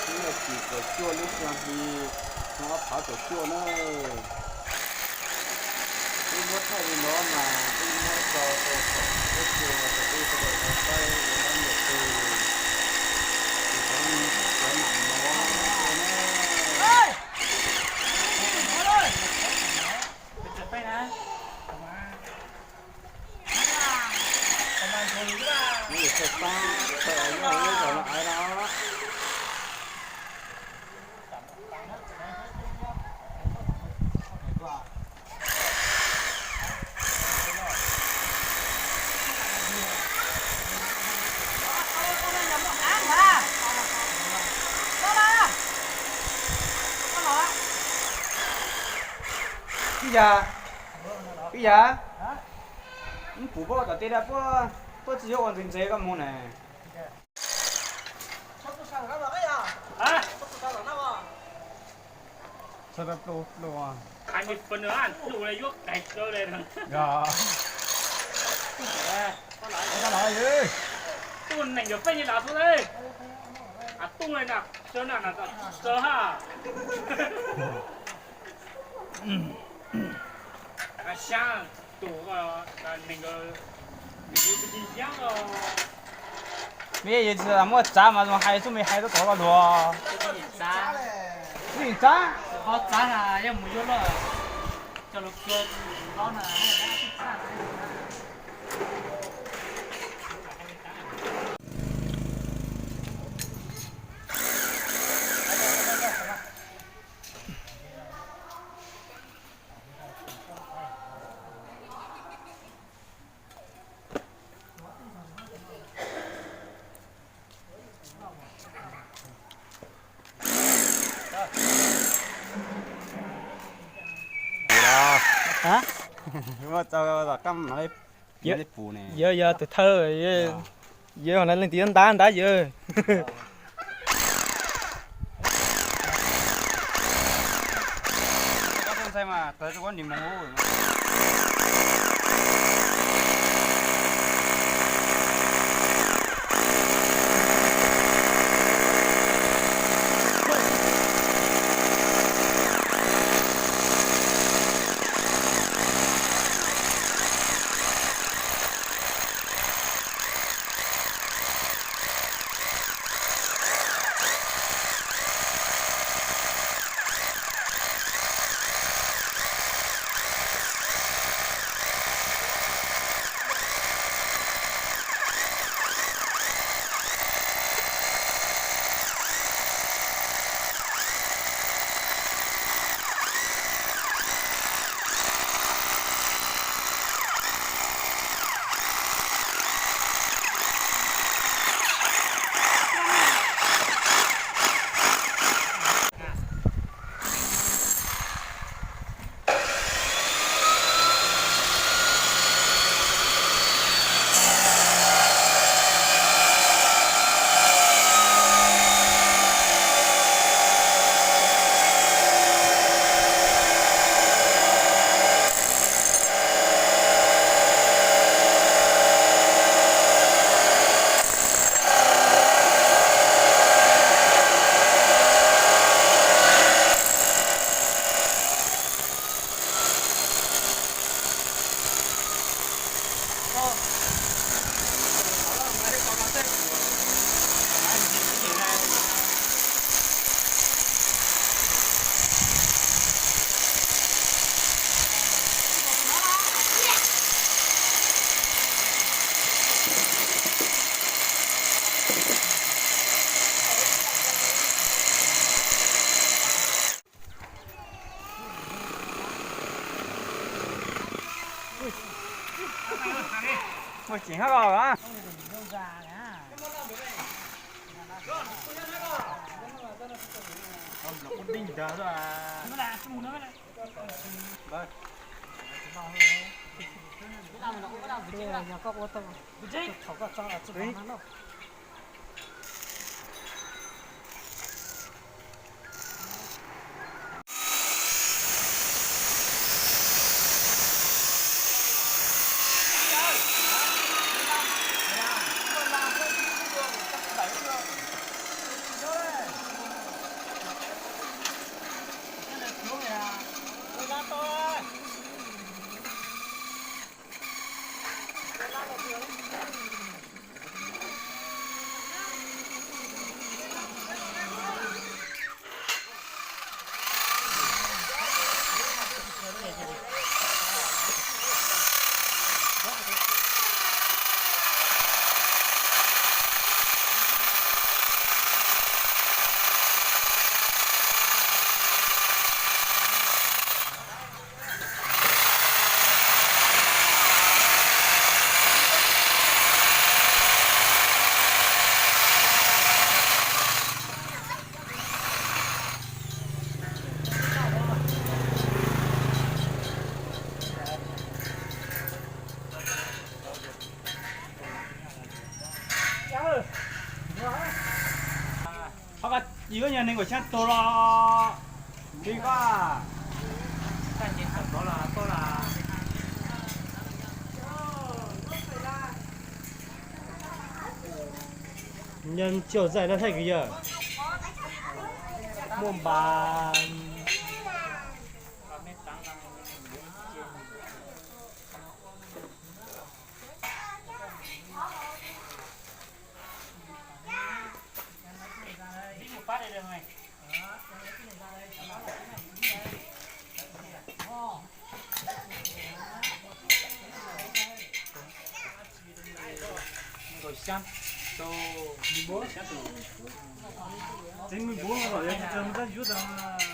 Hnub tim kaum cuaj lub xyoo hli, xyoo ob phav kaum cuaj na. Wb muab thaij li no mas wb muab tso rau saum huab cua rau peb sawv daws tau saib ua dab ntawm tus, tus cov, cov nam mos na. Nws yog thaj tab tawm nyob lub zos no aiv no. Ib yam, ib yam, wb pum puab tom tej dab puab, puab tsis yuav ua ntxeev ntxeev koj mus na. Tuj nees nkaum peb nyuag dav xwb, tuj na, sawv na, sawv ha. Xyaa tus nees nkaum, nees nkaum peb nyuag yaab os. Mej yog tsis muaj tsav mas zoo hais txuj mej hais tau tod los luag. Txuj tsav, txuj tsav na, yog mus yuav loj, coj los kua hlob na. Muab tso tom qab no, yawg yog tus thawj, yawg leej twg yuav ntab ntab yawg. Tseem hab los a. Koj yig koj nyuag nees nkaum xyaa tug los li koj. Nhân chiều dạy nó thay cái giờ. Muôn bàn. Nkaum xyaa tug, xyaa tug. Tseev me npuv los yog tsis tau muaj dab ntub tau.